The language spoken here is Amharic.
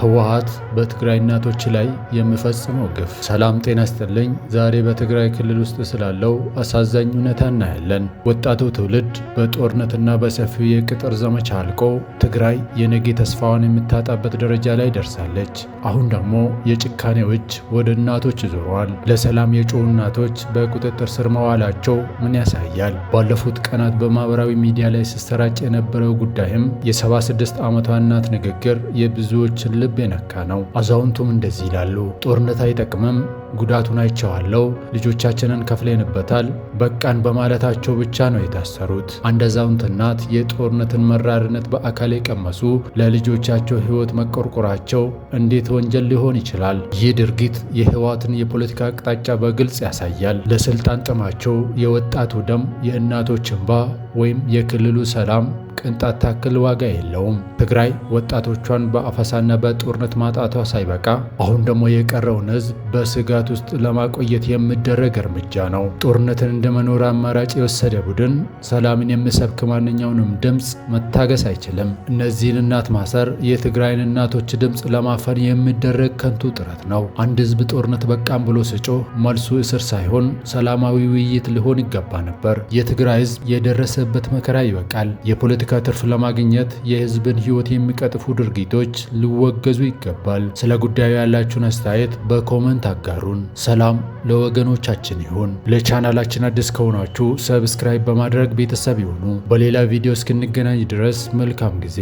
ህወሓት በትግራይ እናቶች ላይ የሚፈጽመው ግፍ። ሰላም ጤና ይስጥልኝ። ዛሬ በትግራይ ክልል ውስጥ ስላለው አሳዛኝ እውነታ እናያለን። ወጣቱ ትውልድ በጦርነትና በሰፊው የቅጥር ዘመቻ አልቆ ትግራይ የነገ ተስፋዋን የምታጣበት ደረጃ ላይ ደርሳለች። አሁን ደግሞ የጭካኔው እጅ ወደ እናቶች ዞረዋል። ለሰላም የጮሁ እናቶች በቁጥጥር ስር መዋላቸው ምን ያሳያል? ባለፉት ቀናት በማህበራዊ ሚዲያ ላይ ሲሰራጭ የነበረው ጉዳይም የ76 ዓመቷ እናት ንግግር የብዙዎችን ልብ የነካ ነው። አዛውንቱም እንደዚህ ይላሉ። ጦርነት አይጠቅምም፣ ጉዳቱን አይቼዋለሁ፣ ልጆቻችንን ከፍለንበታል፣ በቃን በማለታቸው ብቻ ነው የታሰሩት። አንድ አዛውንት እናት የጦርነትን መራርነት በአካል የቀመሱ ለልጆቻቸው ሕይወት መቆርቆራቸው እንዴት ወንጀል ሊሆን ይችላል? ይህ ድርጊት የህወሓትን የፖለቲካ አቅጣጫ በግልጽ ያሳያል። ለስልጣን ጥማቸው የወጣቱ ደም፣ የእናቶች እንባ ወይም የክልሉ ሰላም ቅንጣት ታክል ዋጋ የለውም። ትግራይ ወጣቶቿን በአፈሳና በጦርነት ማጣቷ ሳይበቃ አሁን ደግሞ የቀረውን ህዝብ በስጋት ውስጥ ለማቆየት የሚደረግ እርምጃ ነው። ጦርነትን እንደ መኖር አማራጭ የወሰደ ቡድን ሰላምን የሚሰብክ ማንኛውንም ድምፅ መታገስ አይችልም። እነዚህን እናት ማሰር የትግራይን እናቶች ድምፅ ለማፈን የሚደረግ ከንቱ ጥረት ነው። አንድ ህዝብ ጦርነት በቃም ብሎ ሲጮህ መልሱ እስር ሳይሆን ሰላማዊ ውይይት ሊሆን ይገባ ነበር። የትግራይ ህዝብ የደረሰበት መከራ ይበቃል። የፖለቲካ ትርፍ ለማግኘት የህዝብን ህይወት የሚቀጥፉ ድርጊቶች ሊወገዙ ይገባል። ስለ ጉዳዩ ያላችሁን አስተያየት በ comment አጋሩን። ሰላም ለወገኖቻችን ይሁን። ለቻናላችን አዲስ ከሆናችሁ subscribe በማድረግ ቤተሰብ ይሁኑ። በሌላ ቪዲዮ እስክንገናኝ ድረስ መልካም ጊዜ።